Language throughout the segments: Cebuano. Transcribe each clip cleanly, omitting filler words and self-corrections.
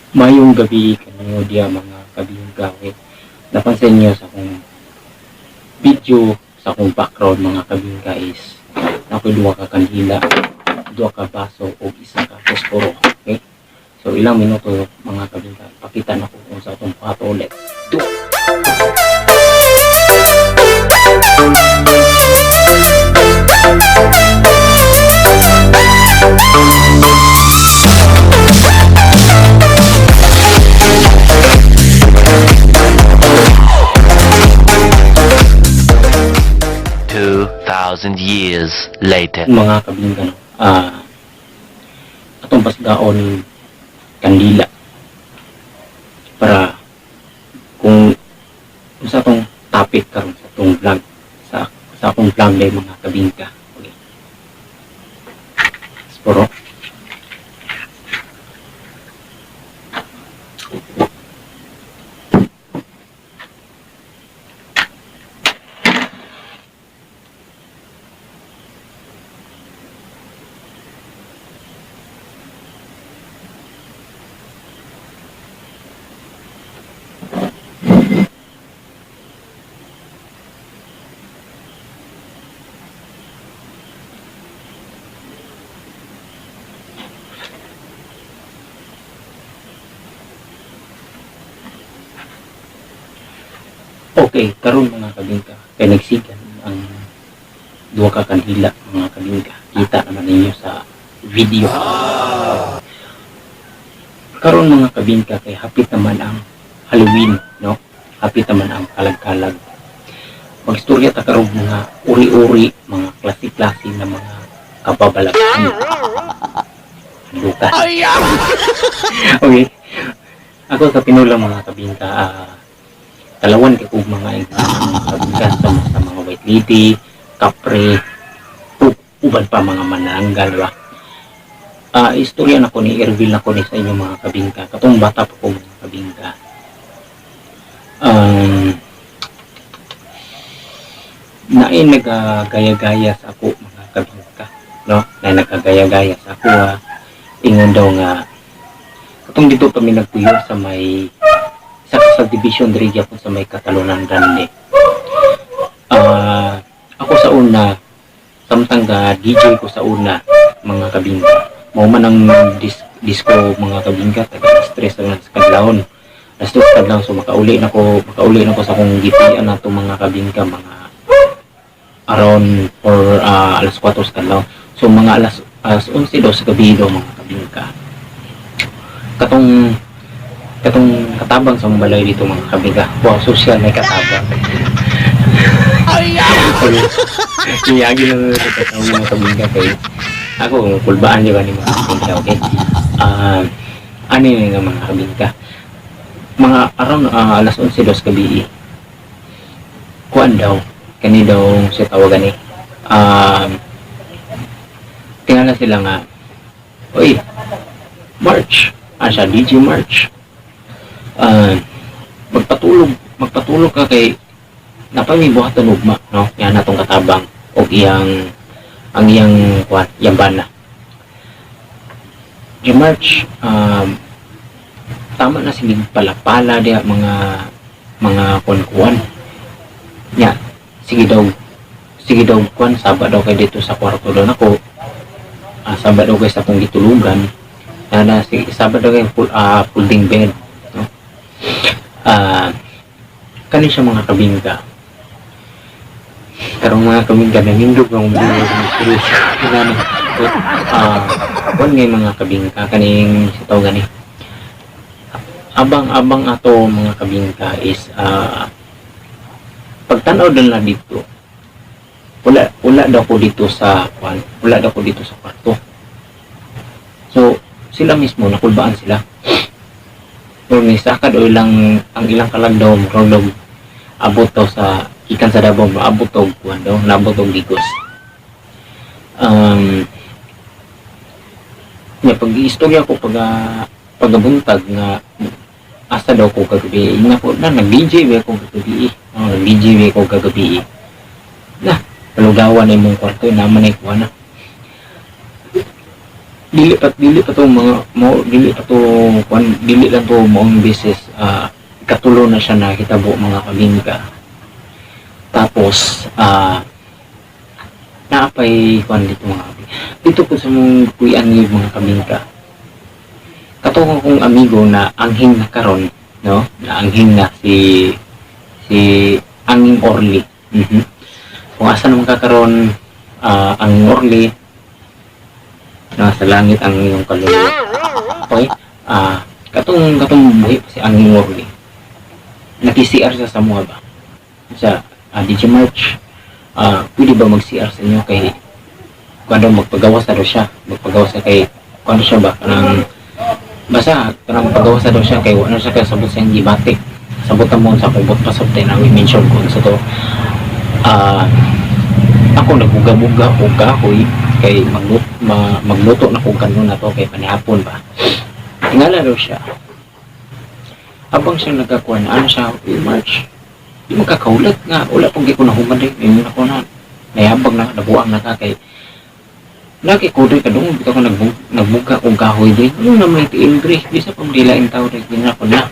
Mayong gabi kanyo diya, mga kabingka. Okay. Napansin niyo sa akong video, sa akong background, mga kabingka, is ako'y duha ka kandila, duha ka baso o isa ka posporo. Okay? So ilang minuto, mga kabingka, pakita na ko kung sa atong pato ulit. Do! 2,000 years later. Mga kabingka, no? Atong pasgaon kandila para kung sa atong topic karon sa atong vlog, sa akong vlog day, mga kabingka. Okay. Sporo. Okay, karon, mga kabingka, kay nagsigan ang duha ka kandila, mga kabingka. Kita naman ninyo sa video. Karon, mga kabingka, kay hapit naman ang Halloween, no? Hapit naman ang kalag-kalag. Magstorya ta karon mga uri-uri, mga klase-klase na mga kababalaghan. Lukas. Okay. Ako sa pinulang, mga kabingka, dalawan kay kog mga kabingka sa mga white lady, kapre, uban pa mga mananggal ba. Istorya na ko ni, i-reveal na ko ni sa inyo, mga kabingka. Katong bata pa ko, mga kabingka. Naay nagagaya-gaya sa ako, mga kabingka, no? Naay nagagaya-gaya sa ako, ha. Ingon daw nga katong dito kami nagpuyo sa may sa subdivision diri gyapon sa may Catalunan Grande. Ako sa una, samtang ga DJ ko sa una, mga kabingka. Mao man ang disco, mga kabingka, taga stress na sa kadlawon. Alas 2 kadlawon, so makauli na ko sa akong gipian na to, mga kabingka, mga around or alas 4 sa kadlawon. So mga alas alas 11 daw sa gabi daw, mga kabingka. Katong katabang sa mong balay dito, mga kabingka. Wow, social may katabang. Okay. Iyagi na sa katabang, mga kabingka, kay ako kulbaan di ba ni, mga kabingka, okay? Ano yun nga, mga kabingka? Mga around alas 11 daw sa gabi. Kuan daw, kani daw siya tawagan eh. Tingala sila nga, "Oy, March, siya, DJ March, magpatulog ka kay napay buhatan ugma," no? Yan atong katabang og iyang ang iyang kuan, iyang bana. Di March, tama na sige palapala diya mga kuan-kuan. Nya, sige daw kuan, saba daw kay dito sa kwarto daw nako. Saba daw kay sa akong gitulugan. Na, na sige, saba daw kay full, folding bed, no? Kani siya, mga kabingka. Karong, mga kabingka, nangindog ang mga seryoso. Inani. Kuan ngay, mga kabingka, kaning sa tawag gani. Abang-abang ato, mga kabingka, is pagtanaw dal na dito, wala daw ko dito sa kwan, wala daw ko dito sa kwarto. So sila mismo nakulbaan sila. Pero ni sakad o ilang ang ilang kalag daw murag daw abot daw sa ikan sa Davao, maabot daw kuan daw, naabot og Digos. Nya pag istorya ko pag pagabuntag nga asa daw ko kagabi, nga ko na nag DJ ba ko kagabi, oh, nag DJ ba ko kagabi na palugawan na imong kwarto naman ay kuha na. Dili pa to mga mo, dili pa to kwan, dili lang to maong beses, katulo na siya nahitabo, mga kabingka. Tapos naapay kwan dito, mga kabingka, dito po sa mong kuyan ni, mga kabingka, kato kong amigo na anghing na karon, no, na anghing na si si Anging Orly. Kung asa naman ka karon, Anging Orly, nasa langit ang iyong kaluluwa. Okay, katong katong buhi pa si Anging Orly, naki-CR siya sa mga ba sa DJ March, pwede ba mag-CR sa inyo kay kung ano, magpagawas na daw siya, magpagawas na kay kung ano siya ba, kanang basta kanang pagawas na daw siya kay wala siya kasabot sa iyang gibati. Sabot mo sa kubot pa sabot na i-mention ko sa to. Ako nagbuga-buga og kahoy kay magluto na kog kanon na to kay panihapon ba. Tingala daw siya habang siya nagkakuan, ano siya, "Uy, March, di magkakaulat nga wala pong gi ko nahuman din." Ingon ako na nayabag na nabuang na ka kay nakikudoy ka dong bitaw ko nagbuga og kahoy din. Ano na may tiil dre, bisa pa dilain tao dre. Gina ko na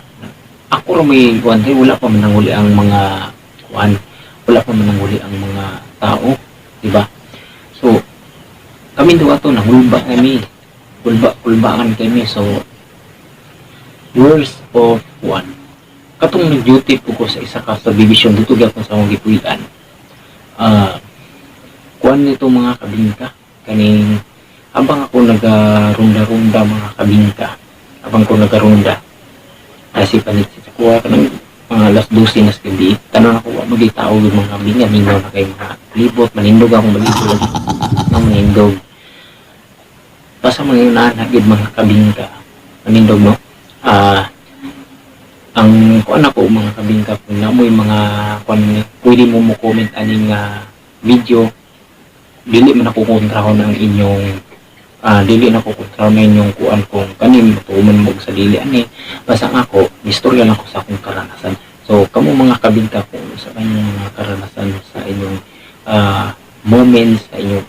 ako ra may kuan dre, wala pa man nanguli ang mga kuan, wala pa man nanguli ang mga tao, di ba? So kami duha to nangulba kami, kulba kulbaan kami. So worst of one, katong nag-duty po ko sa isa ka subdivision dito gyapon sa akong gipuy-an, kuan nito, mga kabingka, kaning habang ako nagarunda-runda, mga kabingka, habang ko nagarunda kasi panit sa kuha kanang mga alas 12 na sa gabi, tanan ako wa magay tao yung mga kabingka, mingaw na kay mga libot, manindog akong baligo lagi nang manindog basta mga unahan gid, mga kabingka, manindog, no? Ang kuan ako, mga kabingka, kung namoy mga kuan ni, pwede mo mo comment aning video. Dili man ako kontrahon ang inyong dili na ko kontrahon ang inyong kuan kung kanin matuman mo sa dili ani. Basta ang ako istorya lang ko sa akong karanasan. So kamo, mga kabingka, kung sa kanyang mga karanasan sa inyong moments sa inyong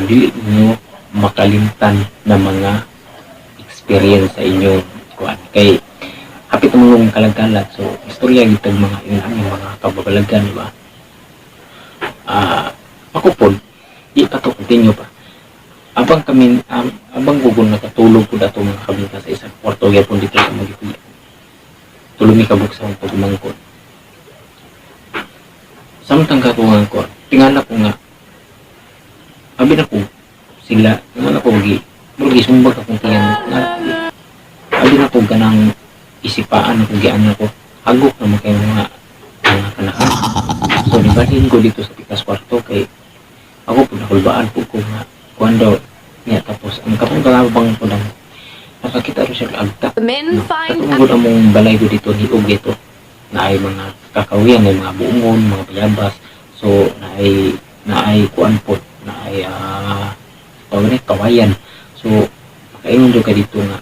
dili niyo makalimtan na mga experience sa inyong kuan kay hapit mo mong kalag-kalag. So istorya gitag mga yun ang mga kababalagan, di ba? Ako pod di pa to continue pa abang kami abang gugon nakatulog ko dato, mga kabingka, sa isang kwarto gyapon dito sa mga tulog mi kabuk sa akong pagumangkon. Samtang katungan ko, tingala ko nga abi na ko sila, tingala ko gi murag gisumbag akong tiyan nga abi na ko ganang isipaan ako, gian ako hagok naman kay mga kanakan. So nibalhin ko dito sa pikas kwarto kay ako po nakulbaan po ko nga kuan daw niya. Tapos ang katong kalabang ko lang nakakita ro siya agta. The men No, find katong gud among balay ko dito niog dito na ay mga kakawian, ay mga buongon, mga bayabas. So naay kuan po, naay tawag ni kawayan. So makaingon jud ka dito nga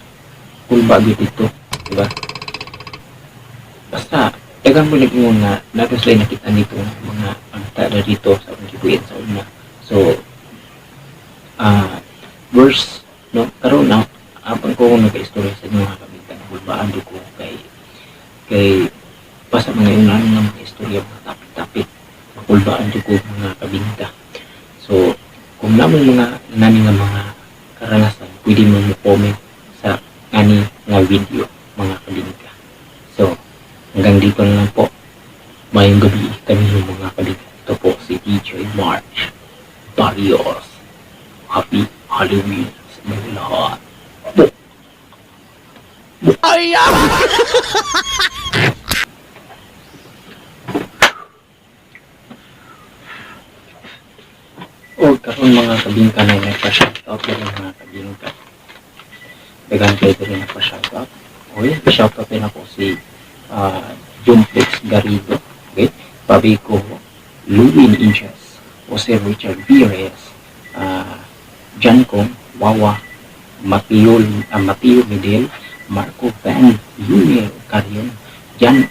kulba gyud dito, di ba? Basta daghan mo nag-ingon nga nato sila nakita dito mga agta na dito sa akong gibuhat sa una. So verse, no, karon na apang ko nagka-istorya sa inyo, mga kabita, nakulbaan do ko kay kay basta mga unahan nga mga istorya, mga tapit-tapit, makulbaan do ko, mga kabinta. So kung namoy mga nani nga mga karanasan, pwede mo mo comment sa ani nga video, mga kabingka. So hanggang dito na lang po. Mayong gabi kami mga kabingka. Ito po si DJ March Barrios. Happy Halloween sa mga lahat. Ay, O karon, mga kabingka, na nagpa-shoutout din mga kabingka. Daghan kayo din nagpa-shoutout. Okay, pa-shoutout din ako si Junflix Garrido. Okay, Pabico Luwin Inches, Jose Richard B. Reyes, John Kong, Wawa, Mateo, Mateo Medel, Marco Van Yuniel Carion, Jan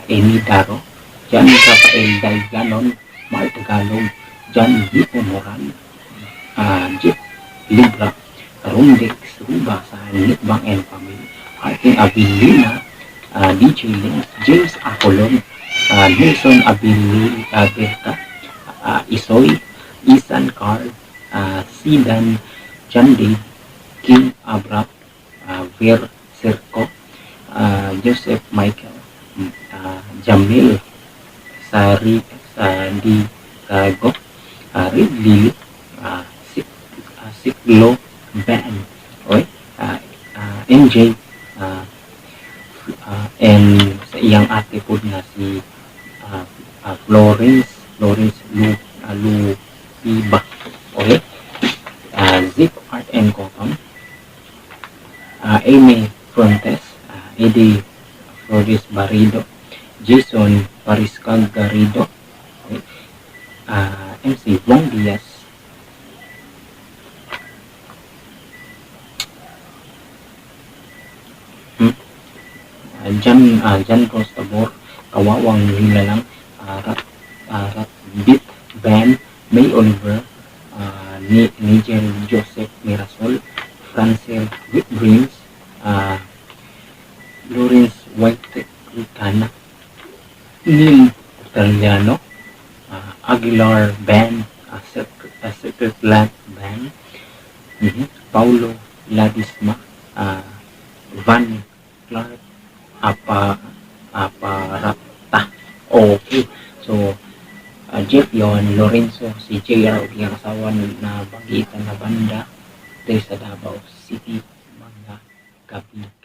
Emi Daro, Jan Rafael Dalganon, Mark Tagalog, John Vico Moran, Jeff Libra, Rumdex Ruba sa Nikbang and Family, Arkin Abilina, DJ Lins, James Acolon, Nelson Abilil Aberta, Isoy, Isan Carl, Sidan, John Dave, Kim Abrap, Ver Serco, Joseph Michael, Jamil Sari Sadi Sago, Red Lily, Siklo Band, okay? MJ, and sa iyang ate po na si Florence Florence Lu Lupiba, okay? Zip Art and Cotton, Amy Frontes, Eddie Flores Barrido, Jason Pariscag Garrido, okay? MC Bong Diaz, John Rose Tabor, Kawawang Nilalang, Rat, Rat Beat Band, May Oliver, Nigel Joseph Mirasol, Francel Whip Dreams, Lawrence White Ricana, Neil Italiano, Aguilar Band, Secret Land Band, Paulo Ladisma, Van Clark Apa Aparata. Okay. So, Jeff Yon Lorenzo, si JR ug iyang asawa na bagitan na banda diri sa Davao City, mga kabingka.